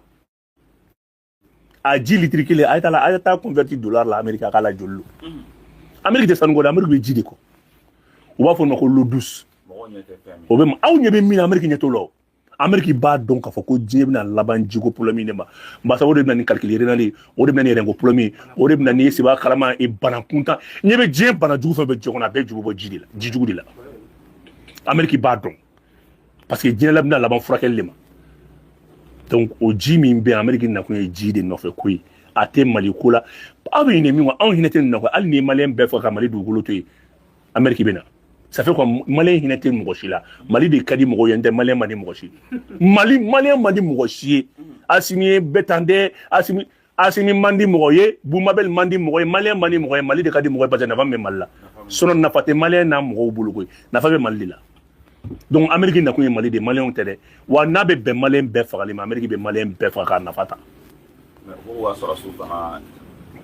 A ji litiri kelen, a ye taa la, a ye taa converti dollar la Amérique, a k'a la joli lo. Amérique tɛ sanu kɔ dɛ, Amérique bɛ ji de kɔ. U b'a fɔ o ma ko l'eau douce. Mɔgɔw ɲɛ tɛ fɛn min. O bɛ aw ɲɛ bɛ min na, Amérique ɲɛ t'o la. O Amérique b'a dɔn k'a fɔ ko diɲɛ bɛna laban jiko problème de ma, barisa o de bɛna ni calcul rénal ye, o de bɛna ni rein ko problème ye, o de bɛna ni seba kalama e bana kuntan. Ɲɛ bɛ diɲɛ bana jugu fɛn bɛɛ diɲɛ kɔnɔ, a bɛɛ ju bɛ bɔ ji de la, ji jugu de la. Amérique b'a dɔn parce que diɲɛ la bɛna laban furakɛli de ma. Donc o ji min bɛ yen, Amérique nakun ye ji de nɔfɛ ko ye, a tɛ Mali ko la. Aw bɛ ɲinɛ min kɔ, anw hinɛ tɛ nin nɔfɛ. Hali ni ye Malien bɛɛ fɔ ka Mali dugukolo to yen, Amérique bɛ na. Ça fait quoi? Malien hinɛ tɛ mɔgɔ si la. Mali de ka di mɔgɔw ye, n tɛ Malien man di mɔgɔ si. Mali, Malien man di mɔgɔ si ye. Asimi ye bɛɛ tan tɛ. Asimi, Asimi man di mɔgɔ ye, Bumabel man di mɔgɔ ye, Malien man di mɔgɔ ye. Mali de ka di mɔgɔ ye parce que nafa min bɛ Mali la. Sinon nafa tɛ Malien n'a mɔgɔw bolo koyi, nafa bɛ Mali de la. Donc Amérique nakun ye Mali de ye, Malienw tɛ dɛ. Wa n'a bɛ bɛn Malien bɛɛ fagali ma, Amérique bɛ Malien bɛɛ faga k'a nafa ta. Mais ko k'u ka sɔrɔsiw fana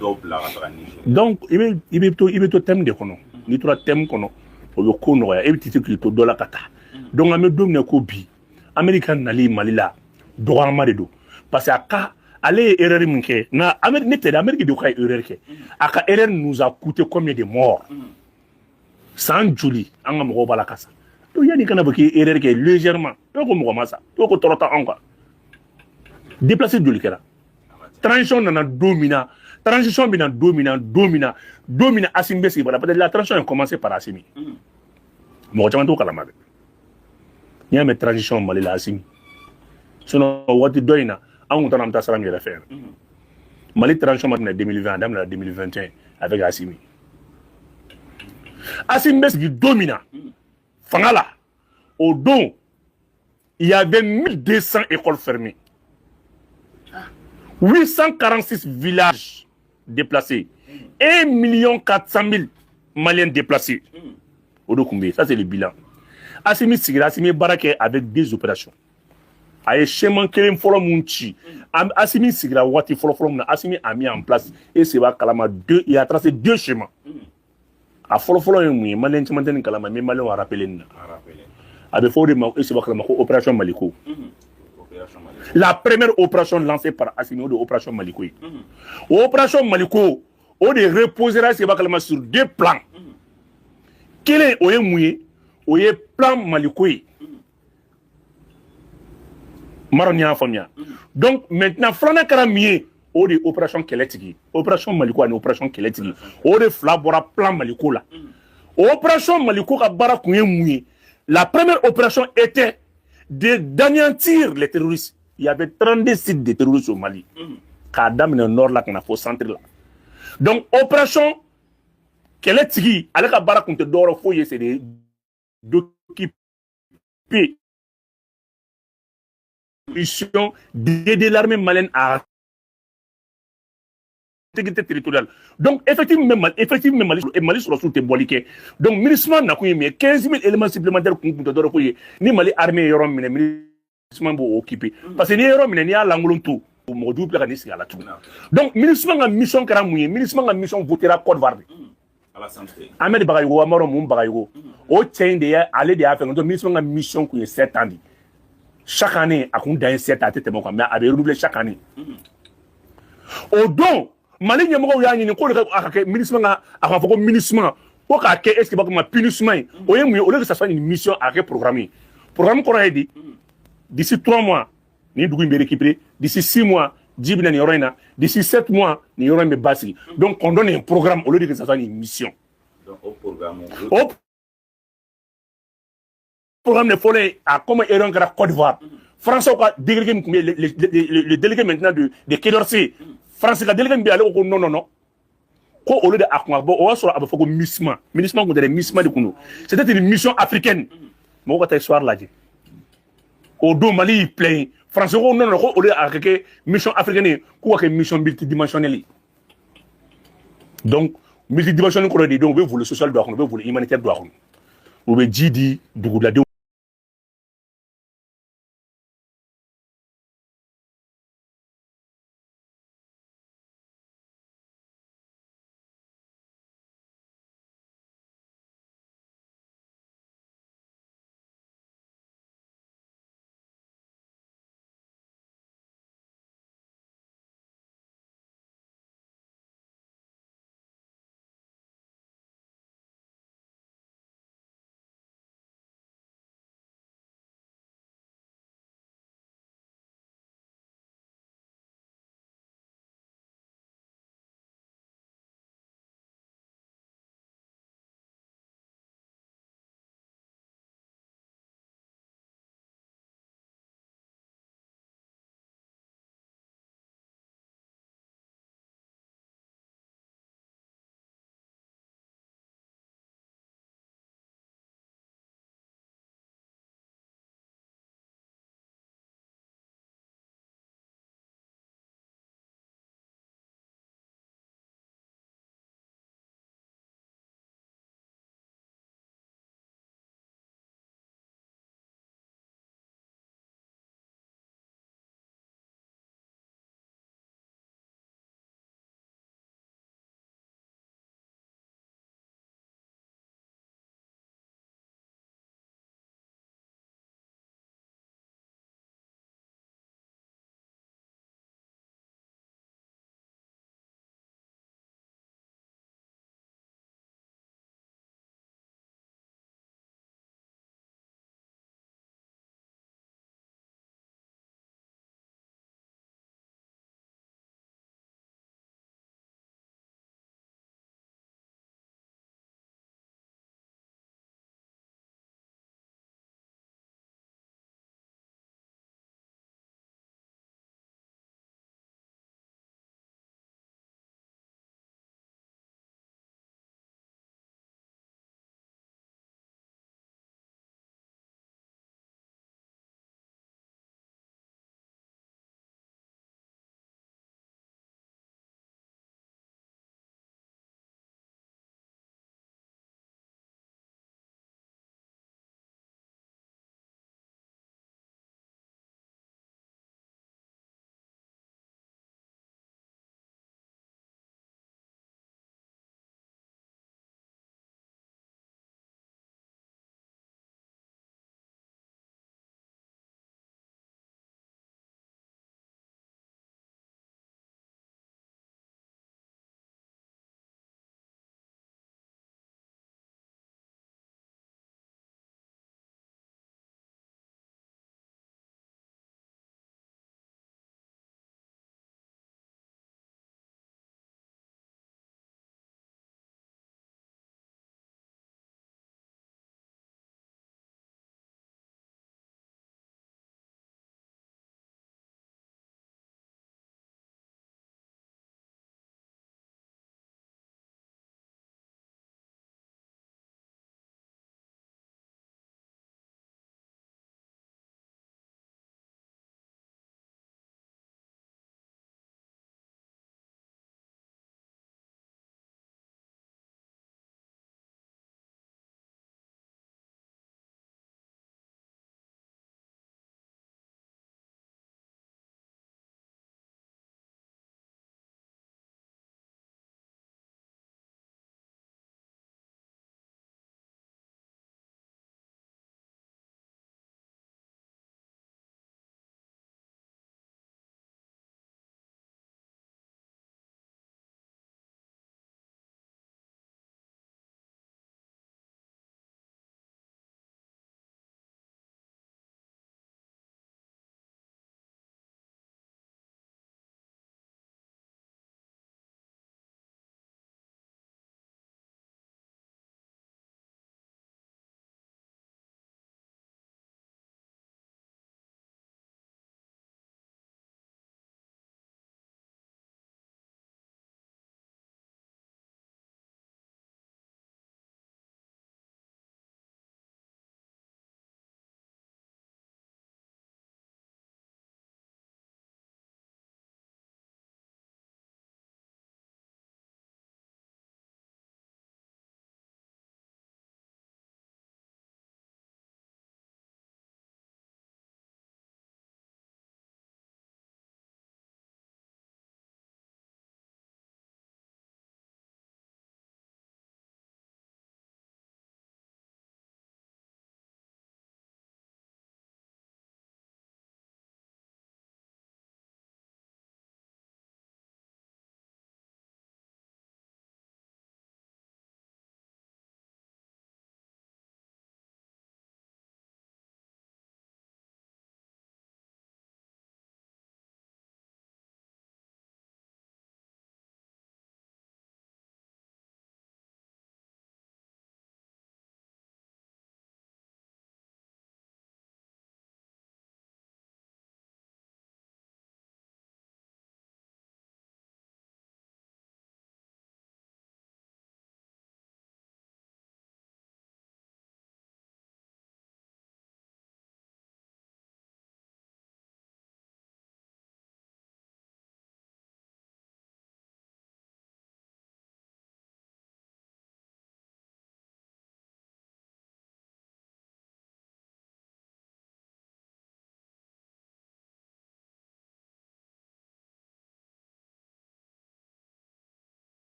dɔw bila ka taga Nigéria. Donc i bɛ to thème de kɔnɔ. N'i tora thème kɔnɔ, o bɛ ko nɔgɔya, e bɛ ti se k'i to dɔ la ka taa. Donc an bɛ don min na ko bi, Amérique ka nali Mali la, dɔgɔyama de don, parce que a ka ale ye erreur min kɛ na Amérique, ne tɛ dɛ, Amérique de ka erreur kɛ. A ka erreur nous a coûté combien de morts? San joli an ka mɔgɔw b'a la ka sa? Donc yanni kana fɔ k'i ye erreur kɛ légèrement, dɔw ko mɔgɔ ma sa, dɔw ko tɔɔrɔ t'anw kan. Déplacé joli kɛra? Transition nana don min na, transition bɛ na don min na, don min na Asimi bɛ sigi bara, parce que la transition a commencé par Asimi. Mɔgɔ caman t'o kalama dɛ. N'i y'a mɛn transition Mali la, Asimi. Sinon waati dɔ in na, an kun taara, an bɛ taa sira min yɛrɛ fɛ yɛrɛ. Mali transition ma daminɛ 2020, a daminɛna 2021 avec Asimi. Asimi bɛ sigi don min na fanga la, o don il y avait 1200 écoles fermées, 846 villages déplacés, 1 million 400 000 Maliens déplacés. O de kun bɛ yen, ça c'est le bilan. Asimi sigira, Asimi ye baara kɛ avec deux opérations. A ye schéma kelen fɔlɔ mun ci, Asimi sigira waati fɔlɔ fɔlɔ min na, Asimi a mis en place et c'est kalama deux, il a tracé deux schémas. A fɔlɔ fɔlɔ ye mun ye? Malien caman tɛ nin kalama, n bɛ Malienw rappeler nin na. A bɛ fɔ o de ma, e b'a kalama ko opération Maliko. La première opération lancée par Assimi, o de opération Maliko ye. O opération Maliko, o de reposera, est-ce que b'a kalama, sur deux plans. Kelen, o ye mun ye? O ye plan Maliko ye. Mara ni y'a faamuya. Donc maintenant, filanan kɛra min ye? O de ye opération kɛlɛtigi. Opération Maliko ani opération kɛlɛtigi, o de fila bɔra plan Maliko la. O opération Maliko ka baara kun ye mun ye? La première opération était de d'anéantir les terroristes. Il y avait 32 sites de terroristes au Mali, k'a daminɛ nord la ka na fo centre la. Donc opération kɛlɛtigi, ale ka baara kun tɛ dɔwɛrɛ foyi ye, c'est de d'occuper mission d'aider l'armée malienne à intégrité territoriale. Donc, effectivement, effectivement, Mali, Mali sɔrɔsiw tɛ bɔli kɛ. Donc, MINUSMA nakun ye min ye, 15 000 éléments supplémentaires kun tɛ dɔwɛrɛ foyi ye. Ni Mali armée ye yɔrɔ minɛ, MINUSMA b'o occuper. Parce que n'i ye yɔrɔ minɛ, n'i y'a lankolon to, mɔgɔ jugu bɛ tila ka n'i sigi a la tuguni. Donc, MINUSMA ka mission kɛra mun ye? MINUSMA ka mission votera Côte d'Ivoire de. Ahmed Bagayogo, Amaro mun Bagayogo, o cɛ in de ye, ale de y'a fɛ. Donc, MINUSMA ka mission kun ye 7 ans de. Chaque année, a kun dan ye 7 ans, a tɛ tɛmɛ o kan, mais a bɛ renouveler chaque année. O don, Mali ɲɛmɔgɔw y'a ɲini ko de a ka kɛ MINUSMA ka, a ka fɔ ko MINUSMA ko k'a kɛ, est ce que b'a fɔ ma PINUSMA ye? O ye mun ye? Au lieu que ça soit une mission, a kɛ programme ye. Programme kɔrɔ ye di? D'ici 3 mois, nin dugu in bɛ récupérer. D'ici 6 mois, ji bɛ na nin yɔrɔ in na. D'ici 7 mois, nin yɔrɔ in bɛ basigi. Donc on donne un programme au lieu de que ça soit une mission. Donc o programme O programme de fɔlɔ ye a comme erreur kɛra Côte d'Ivoire. Français ka délégué min tun bɛ yen, le délégué maintenant de Quai d'Orsay, France ka délégué min bɛ yen, ale ko ko non, non, non, ko olu de a kun ka bɔ. O y'a sɔrɔ a bɛ fɔ ko MISMA. MINUSMA kun tɛ dɛ, MISMA de kun don. C'était une mission africaine. Mɔgɔw ka taa histoire lajɛ. O don, Mali y'i plaint. Français ko non, non, ko olu a ka kɛ mission africaine ye, k'u ka kɛ mission multidimensionnelle ye. Donc multidimensionnelle kɔrɔ de, donc u bɛ volet social don a kɔnɔ, u bɛ volet humanitaire don a kɔnɔ, u bɛ ji di duguladenw.